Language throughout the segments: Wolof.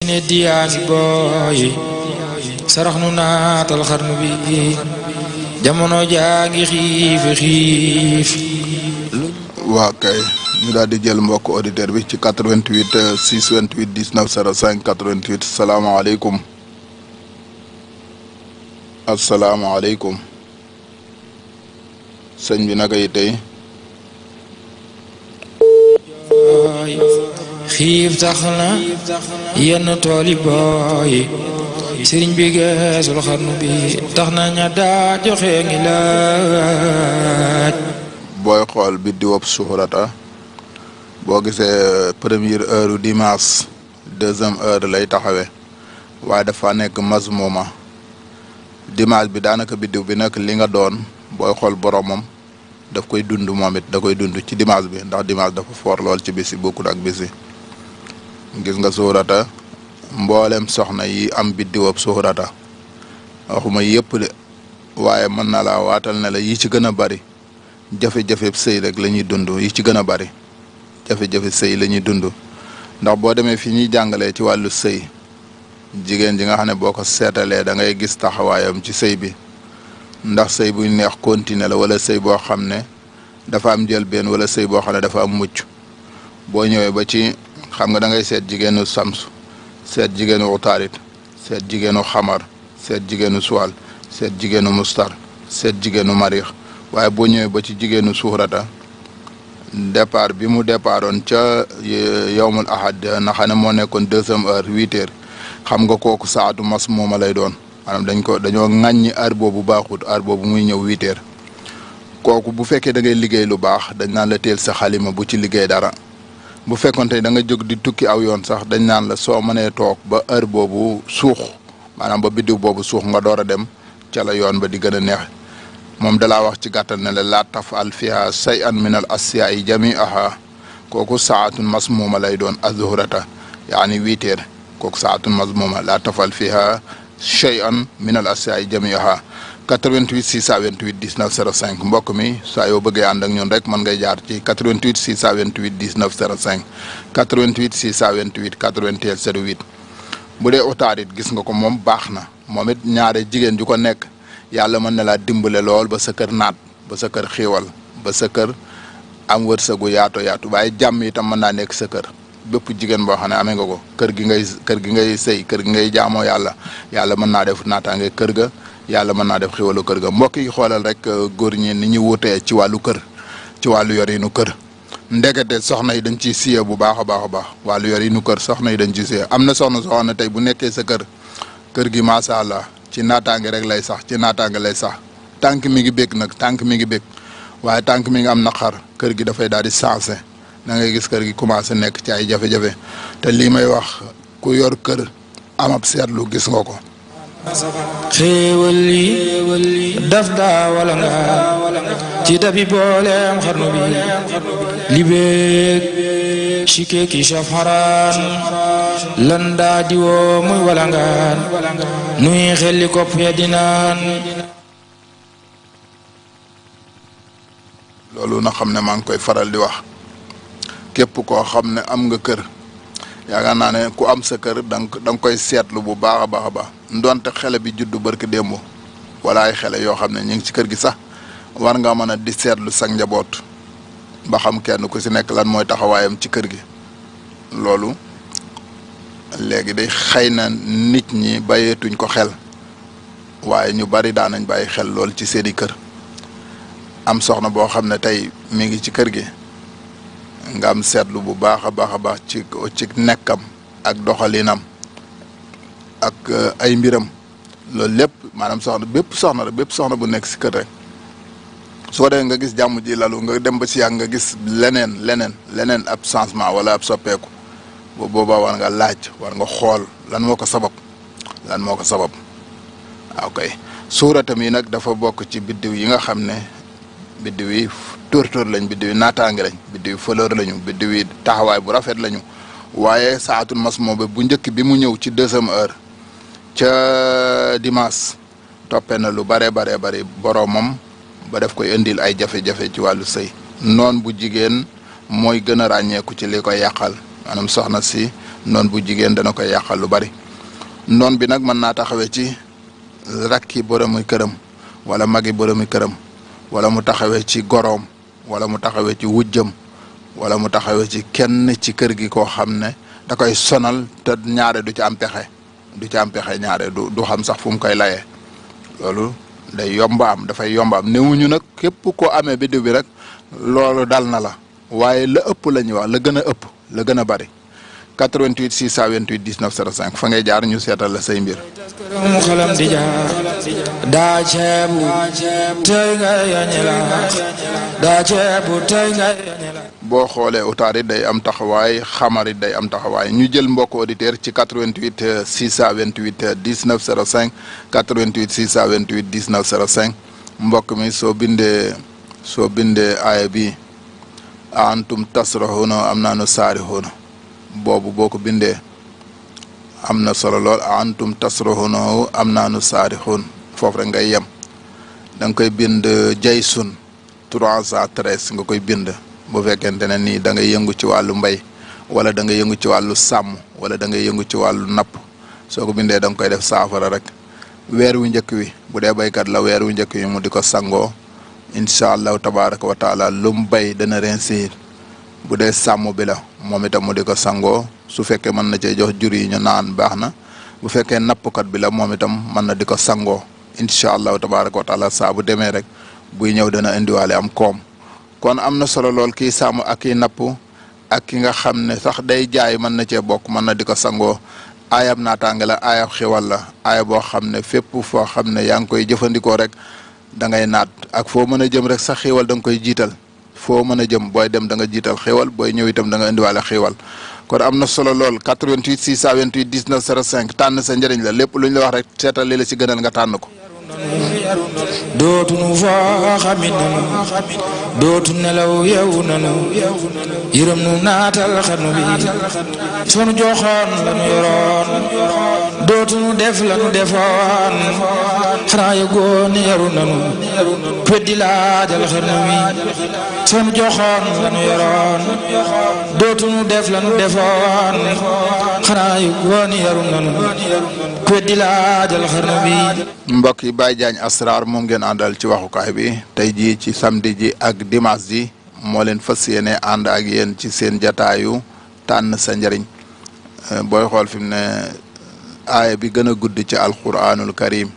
diine diyaangi booy sarax nu naatal xarnu bi jamono jaangi xiif waa kay ñu daal di jël mbokk auditeur bi ci 88 628 19 05 88 salaamaaleykum asalaamaaleykum sëñ bi naka yi tey xiif tax na yenn tooli booy sëriñ bi geesul xarnu bi tax na ña daa joxe ngi laaj booy xool bi di wopp suxurata boo gisee première heure dimanche deuxième heure lay taxawee waaye dafa nekk mazmuma dimanche bi daanaka biddiw bi nag li nga doon booy xool boromam daf koy dund moom it da koy dund ci dimanche bi ndax dimanche dafa foor lool ci bisi bokkul ak bisi gis nga suxurata mboolem soxna yi am biddiwab suxurata waxuma yëpp de waaye mën na laa waatal ne la yi ci gën a bari jafe-jafe sëy rek la ñuy dund yi ci gën a bari jafe-jafe sëy la ñuy dund ndax boo demee fi ñuy jàngalee ci wàllu sëy jigéen ji nga xam ne boo ko seetalee da ngay gis taxawaayam ci sëy bi ndax sëy buy neex continuer la wala sëy boo xam ne dafa am njëlbéen wala sëy boo xam ne dafa am mucc boo ñëwee ba ci xam nga da ngay seet jigéenu samsu seet jigéenu utaarit seet jigéenu xamar seet jigéenu suwal seet jigéenu mustar seet jigéenu mariix waaye boo ñëwee ba ci jigéenu suxrata départ bi mu départoon ca yowmul ahad na xam ne moo nekkoon deuxième heure 8 heures xam nga kooku saatu mas mooma lay doon maanaam dañoo ŋàññi heure boobu baaxut heure boobu muy ñëw 8 heures kooku bu fekkee da ngay liggéey lu baax dañ naan la teel sa xalima bu ci liggéey dara bu fekkoon tey da nga jóg di tukki aw yoon sax dañ naan la soo mënee toog ba heure boobu suux maanaam ba biddiw boobu suux nga door a dem ca la yoon ba di gën a neex moom dalaa wax ci gàttal ne la laa tafal fiha shay'an min al asyaai jamiaha kooku saatun masmuma lay doon azhurata yaani 8 heures kooku saatun masmuma laa tafal fiha shay'an min al asyaai jamiaha 88 628 19 05 mbokk mi saa yoo bëggee ànd ak ñun rek mën ngay jaar ci 88 628 19 05 88 628 81 08 bu dee otaarit gis nga ko moom baax na moom it ñaare jigéen ju ko nekk yàlla mën na laa dimbale lool ba sa kër naat ba sa kër xiiwal ba sa kër am wërsëgu yaatu waaye jàmm itam mën naa nekk sa kër bépp jigéen boo xam ne amee nga ko kër gi ngay sëy kër gi ngay jaamoo yàlla mën naa def naataange kër ga yàlla mën naa def xiiwalu kër ga mbokk yi xoolal rek góor ñi ni ñu wutee ci wàllu kër ci wàllu yorinu kër ndekete soxna yi dañ ciy siye bu baax a baax wàllu yorinu kër soxna yi dañ ciy siye am na soxna soo xam ne tey bu nekkee sa kër gi macha allah ci naataange rek lay sax ci naataange lay sax tànk mi ngi bég nag tànk mi ngi bég waaye tànk mi ngi am naqar kër gi dafay daal di sensé da ngay gis kër gi commencé nekk ci ay jafe-jafe te lii may wax ku yor kër amab seetlu gis nga ko. xéewal yi daf daa wala nga ci dabi booleem xarnu bi li beeg ci keeki saf xaraan lan daa diwoo muy wala ngaan nuy xelli kopp ya dinaan loolu na xam ne maa ngi koy faral di wax képp koo xam ne am nga kër yaakaar naa ne ku am sa kër da nga koy seetlu bu baax a baax ndonte xele bi juddu barki démb wala ay xele yoo xam ne ñu ngi ci kër gi sax war nga mën a di seetlu sa njaboot ba xam kenn ku si nekk lan mooy taxawaayam ci kër gi loolu léegi day xëy na nit ñi bàyyeetuñ ko xel waaye ñu bari daan nañ bàyyi xel lool ci seeni kër am soxna boo xam ne tey mi ngi ci kër gi nga am seetlu bu baax a baax ci nekkam ak doxalinam ak ay mbiram loolu lépp maanaam bépp soxna bu nekk si kër rek soo dee nga gis jàmm ji lalu nga dem ba si yàgg nga gis leneen ab changement wala ab soppeeku boobu boobaa war nga laaj war nga xool lan moo ko sabab waaw kay suuratam yi nag dafa bokk ci biddiw yi nga xam ne biddiw yi tóor lañ biddiw yi naataange lañ biddiw yi fleur lañu biddiw yi taxawaay bu rafet lañu waaye saatul mas moo ba bu njëkk bi mu ñëw ci deuxième heure ca dimanche toppee na lu bare boromam ba def koy indil ay jafe-jafe ci wàllu sëy noon bu jigéen mooy gën a ràññeeku ci li koy yàqal maanaam soxna si noon bu jigéen dana koy yàqal lu bari. noon bi nag mën naa taxawee ci rakki boromi këram wala magi boromi këram wala mu taxawee ci goroom wala mu taxawee ci wujjam wala mu taxawee ci kenn ci kër gi koo xam ne da koy sonal te ñaare du ci am pexe ñaare du xam sax fu mu koy layee. loolu day yomba am dafay yomba am newuñu nag képp koo amee biddiw bi rek loolu dal na la waaye la ëpp la ñuy wax la gën a ëpp la gën a bari. 88 628 19 05 fa ngay jaar ñu seetal la say mbir. mu xalam di jaar daa ceebu tey nga yañela daa ceebu tey nga yañela. boo xoolee utaar it day am taxawaay xamar it day am taxawaay ñu jël mbokk auditeur ci 88 628 19 05 88 628 19 05 mbokk mi soo bindee aaya bi antum tasrahuna am naa nu saarihuna boobu boo ko bindee am na solo lool antum tasrahuna am naa nu saarihun foofu rek ngay yem da nga koy bind jaysun 313 nga koy bind bu fekkente ne nii da ngay yëngu ci wàllu mbay wala da nga yëngu ci wàllu sàmm wala da ngay yëngu ci wàllu napp soo ko bindee da nga koy def saafara rek weer wu njëkk wi bu dee baykat la weer wu njëkk wi mu di ko sangoo incha allahu tabaraka wa taala lu mu bay dana réussir. bu dee sàmm bi la moom itam mu di ko sangoo su fekkee mën na cee jox jur yi ñu naan baax na bu fekkee nappkat bi la moom itam mën na di ko sangoo incha allahu tabaraka wa taala saa bu demee rek buy ñëw dana indiwaale am koom. kon am na solo lool kii sàmm ak kii napp ak ki nga xam ne sax day jaay mën na cee bokk mën na di ko sangoo aayab naataange la aayab xiwal la aaya boo xam ne fépp foo xam ne yaa ngi koy jëfandikoo rek da ngay naat ak foo mën a jëm rek sax xiwal da nga koy jiital. foo mën a jëm booy dem da nga jiital xéwal booy ñëw itam da nga indiwaale xéwal kon am na solo lool 88 628 19 05 tànn sa njëriñ la lépp lu ñu la wax rek seetal li la ci gënal nga tànn ko. dootuñu foo xamit nanu dootu nelaw yeewu nanu yërëm nu naatal xarnu bi sunu joxoon lanu yoroon dootuñu def lanu defoon xanaa yëgoon yaru nanu weddi laajal xarnu bi sunu joxoon lanu yoroon dootuñu def lanu defoon xanaa yëgoon yaru nanu weddi laajal xarnu bi. mbokk yi Baye Diagne Asrar moom ngeen àndal ci waxukaay bi tey jii ci samedi ji ak dimanche ji moo leen fas yéene ànd ak yéen ci seen jataayu tànn sa njëriñ booy xool fi mu ne aaya bi gën a gudd ci alquranul karim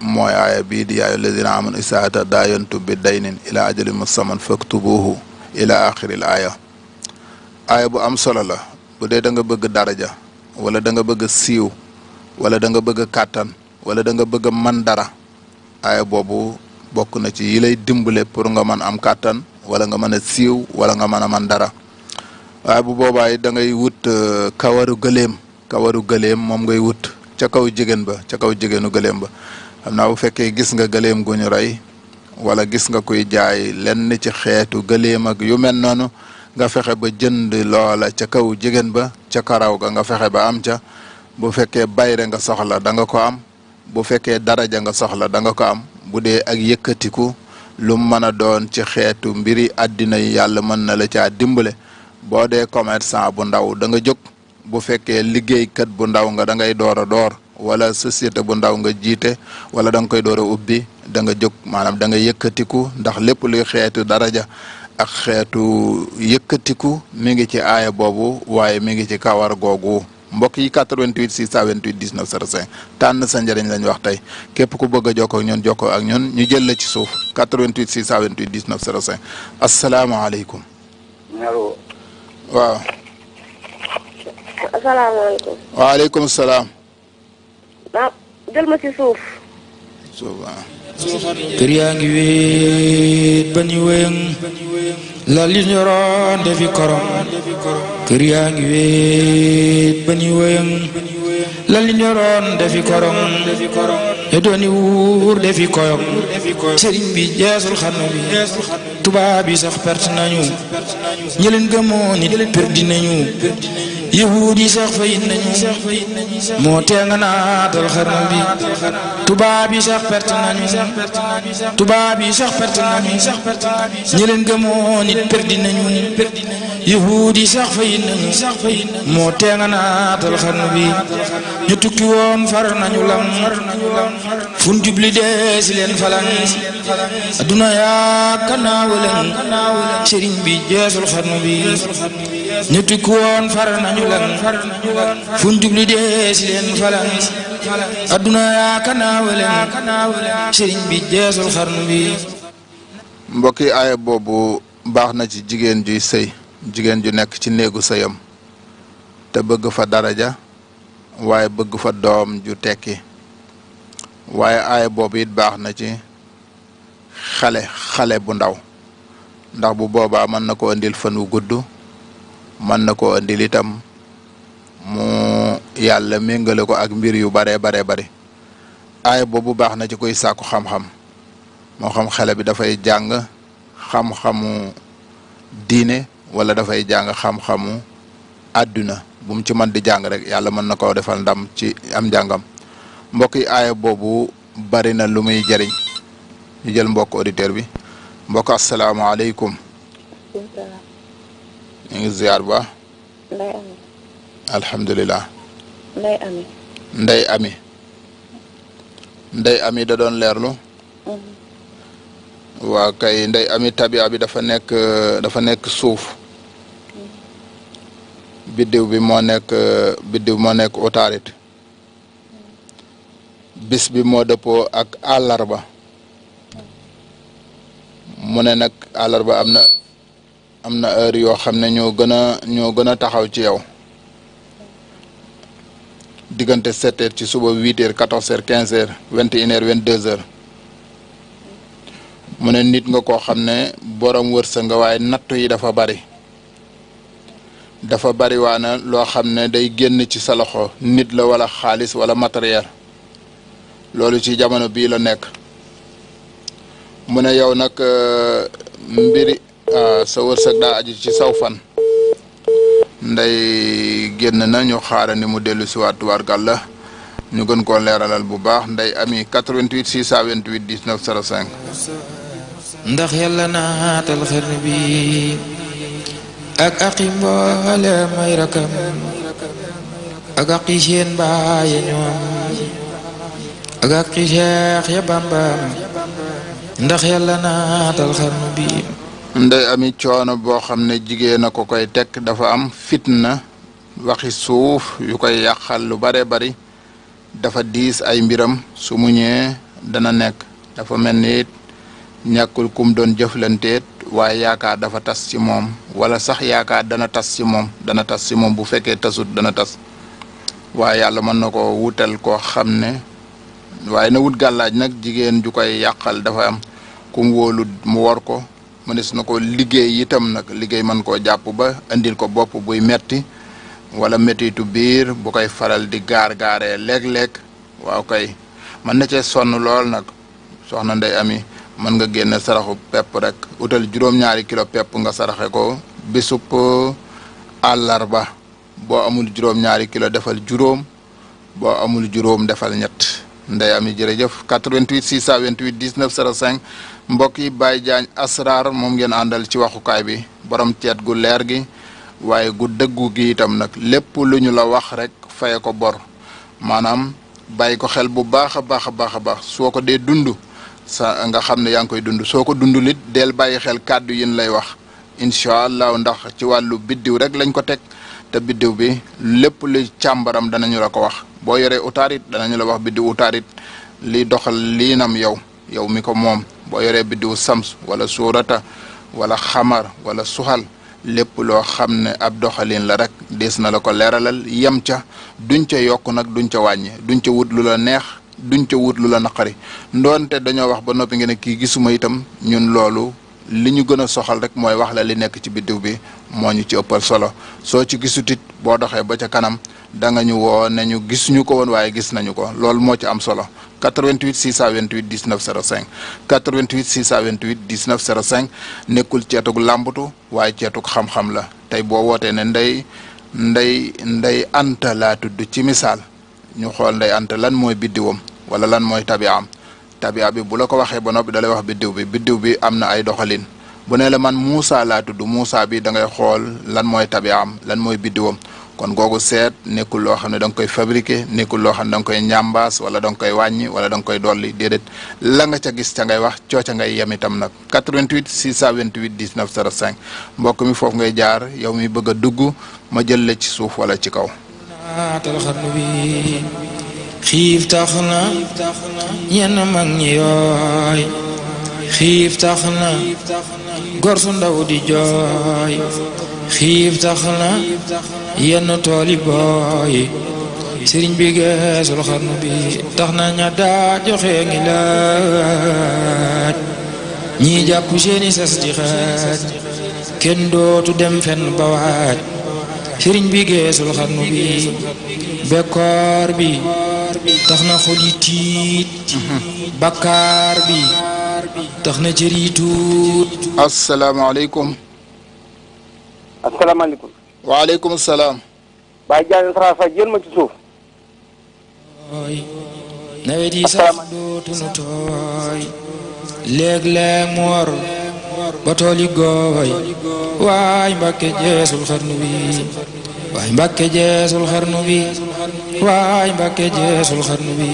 mooy aaya bii di yaa ayyuhallazina amanu izaa tadaayantum bi daynin ila ajalin musamman faktubuhu ila axiril aaya bu am solo la bu dee da nga bëgg daraja wala da nga bëgg siiw wala da nga bëgg kàttan wala da nga bëgg man dara aaya boobu bokk na ci yi lay dimbale pour nga mën am kàttan wala nga mën a siiw wala nga mën a man dara waaye bu boobaa da ngay wut kawaru gëléem moom ngay wut ca kaw jigéen ba ca kaw jigéenu gëléem ba xam naa bu fekkee gis nga gëléem gu ñu rey wala gis nga kuy jaay lenn ci xeetu gëléem ak yu mel noonu nga fexe ba jënd loola ca kaw jigéen ba ca karaw ga nga fexe ba am ca bu fekkee bayre nga soxla da nga ko am bu fekkee daraja nga soxla da nga ko am bu dee ak yëkkatiku lu mën a doon ci xeetu mbiri àddina yi yàlla mën na la caa dimbale boo dee commerçant bu ndaw da nga jóg bu fekkee liggéeykat bu ndaw nga da ngay door a door wala société bu ndaw nga jiite wala da nga koy door a ubbi da nga jóg maanaam da nga yëkkatiku ndax lépp luy xeetu daraja ak xeetu yëkkatiku mi ngi ci aaya boobu waaye mi ngi ci kawar googu mbokk yi 88 628 19 05 tànn sa njëriñ lañ wax tey képp ku bëgg a jokkoo ak ñun ñu jël la ci suuf 88 628 19 05 asalaamaaleykum. allo. waaw. asalaamaaleykum. waaleykum salaam. ah jël ma ci suuf. suuf waaw. kër yaa ngi wéet ba ñu wéyang la li ñoroon defi korom kër yaa ngi wéet ba ñu wéyang la li ñoroon defi korom e dooni wuur defi koyom sëriñ bi jeesul xarnu bi tubaab yi sax perte nañu ñi leen gëmoo nit perdi nañu yahuud yi sax fayit nañu moo tee nga naatal xarnu bi tubaab yi sax perte nañu tubaab yi sax perte nañu ñi leen gëmoo nit perdi nañu yahuud yi sax fayit nañu moo tee nga naatal xarnu bi ñu tukki woon far nañu lam fun jubli dee si leen falan adduna yaa kannaaw leen sëriñ bi jeesul xarnu bi ñu tukki woon far nañu lam fun jubli dee si leen falan adduna yaa kannaaw leen sëriñ bi jeesul xarnu bi. mbokk yi aaya boobu baax na ci jigéen juy sëy jigéen ju nekk ci néegu sëyam te bëgg fa daraja waaye bëgg fa doom ju tekki waaye aaya boobu it baax na ci xale bu ndaw ndax bu boobaa mën na ko indil fan wu gudd mën na ko indil itam mu yàlla méngale ko ak mbir yu bare bari aaya boobu baax na ci kuy sàkku xam-xam moo xam xale bi dafay jàng xam-xamu diine wala dafay jàng xam-xamu àdduna bu mu ci mën di jàng rek yàlla mën na koo defal ndam ci am njàngam mbokk yi aaya boobu bari na lu muy jëriñ ñu jël mbokk auditeur bi mbokk asalaamaaleykum ñu ngi ziar ba Ndey Ami. alhamdulilah Ndey Ami. Ndey Ami da doon leerlu waa kay Ndey Ami tabia bi dafa nekk suuf biddiw bi moo nekk utaarit bis bi moo dëppoo ak àllarba mu ne nag àllarba am na heure yoo xam ne ñoo gën a taxaw ci yow diggante 7 heures ci suba 8 heures 14 heures 15 heures 21 heures 22 heures mu ne nit nga koo xam ne borom wërsëg nga waaye nattu yi dafa bari waana loo xam ne day génn ci sa loxo nit la wala xaalis wala matériel loolu ci jamono bii la nekk mu ne yow nag mbiri sa wërsëg daa aju ci saw fan nday génn na ñu xaara ni mu dellu si waat tubaarkàlla ñu gën koo leeralal bu baax Ndey Ami 88 628 19 05 ndax yàlla naatal xarnu bi ak aqi mboole may rakam ak aqi seen baay ñoom ak aqi Cheikh ya Bamba ndax yàlla naatal xarnu bi. Ndey Ami coono boo xam ne jigéen a ko koy teg dafa am fitna waxi suuf yu koy yàqal lu bare bari dafa diis ay mbiram su mu ñëwee dana nekk dafa mel ni ñàkkul kum doon jëflanteet waaye yaakaar dafa tas ci moom wala sax yaakaar dana tas ci moom bu fekkee tasut dana tas waaye yàlla mën na ko wutal koo xam ne waaye na wut gàllaaj nag jigéen ju koy yàqal dafa am kum wóolu mu war ko mënees na ko liggéey itam nag liggéey mën koo jàpp ba indil ko bopp buy metti wala mettitu biir bu koy faral di gaaree léeg-léeg waaw kay mën na cee sonn lool nag soxna Ndey Ami mën nga génne saraxu pepp rek utal juróom-ñaari kilo pepp nga saraxe ko bisub àllarba boo amul juróom-ñaari kilo defal juróom boo amul juróom defal ñett Ndey Ami jërëjëf 88 628 19 05 mbokk yi Baye Diagne Asrar moom ngeen àndal ci waxukaay bi borom ceet gu leer gi waaye gu dëggu gi itam nag lépp lu ñu la wax rek faye ko bor maanaam bàyyi ko xel bu baax a baax soo ko dee dund sa nga xam ne yaa ngi koy dund soo ko dundul it del bàyyi xel kàddu yin lay wax incha allah ndax ci wàllu biddiw rek lañ ko teg te biddiw bi lépp lu càmbaram danañu la ko wax boo yoree utaarit danañu la wax biddiw utaarit li doxal liinam yow mi ko moom boo yoree biddiw sams wala suurata wala xamar wala suxal lépp loo xam ne ab doxalin la rek des na la ko leeralal yem ca duñ ca yokk nag duñ ca wàññi duñ ca wut lu la neex duñ ca wut lu la naqari ndoonte dañoo wax ba noppi nga ne kii gisuma itam ñun loolu li ñu gën a soxal rek mooy wax la li nekk ci biddiw bi moo ñu ci ëppal solo soo ci gisutit boo doxee ba ca kanam da nga ñu woo ne ñu gis ñu ko woon waaye gis nañu ko loolu moo ci am solo 88 628 19 05 88 628 19 05 nekkul ceetug làmbatu waaye ceetug xam-xam la tey boo wootee ne Ndey ndey anta laa tudd ci misaal ñu xool ndey anta lan mooy biddiwam wala lan mooy tabi'am tabia bi bu la ko waxee ba noppi da lay wax biddiw bi am na ay doxalin bu ne la man Moussa laa tudd Moussa bi da ngay xool lan mooy tabi'am lan mooy biddiwam kon googu seet nekkul loo xam ne da nga koy fabriquer nekkul loo xam ne da nga koy ñambaas wala da nga koy wàññi wala da nga koy dolli déedéet la nga ca gis ca ngay wax cooca ngay yem itam nag 88 628 19 05 mbokk mi foofu ngay jaar yow mi bëgg a dugg ma jël la ci suuf wala ci kaw. naatal xarnu bi xiif tax na ñenn mag ñi yooy xiif tax na gor su ndaw di jooy xiif tax na yenn tooli booy sëriñ bi geesul xarnu bi tax na ña daa joxe ngi laaj ñii jàpp seeni sas di xaaj kenn dootu dem fenn ba waaj sëriñ bi geesul xarnu bi bekkoor bi tax na xol yi tiit bakkaar bi tax na cër yi tuut. asalaamaaleykum. asalaamaaleykum. waaleykum salaam. Baye Diagne Sara Faye jël ma ci suuf. nawet yi sax dootuñu tooy léeg-léeg mu war ba tool yi gooy waay Mbàkke jeesul xarnu bi waay Mbàkke jeesul xarnu bi waay Mbàkke jeesul xarnu bi